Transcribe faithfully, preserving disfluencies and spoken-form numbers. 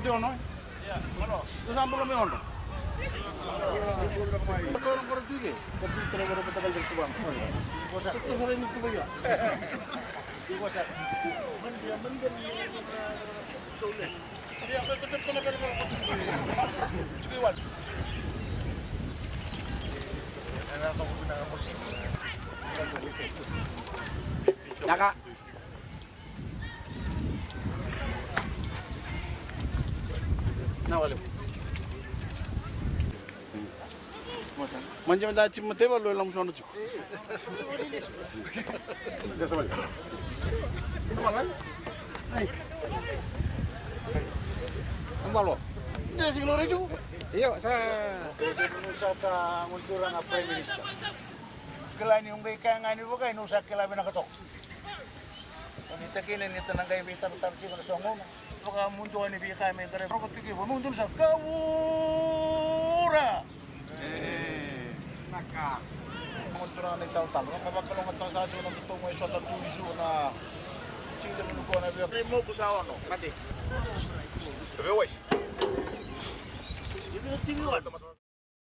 Te ono, e? Ia, ono. Te sa bula me ono. Te ono koro tu ke. Naka. Na wale. Manja mada tiko mateva lo lamu sono tiko. Ambalo. Dia sing lo reju. Iyo, sa. Sa ka ngultura na Prime Minister. Kila ni ungai kaya ga ni vukai no sa kila vinaka toka. Oni takina ni tana qai veitaratara tiko na so gauna. Vakamuduani vei kaya me dare. Roko tiki vamudu sa kavura. E, naka. Mo tura na italatala. Roko vakalougatataka sa tiko na totogo e sota tu ni su na. Tiko na nuku na vei. Rimoku sa ono. Mate. Vei wai. Ivi na tiki ono.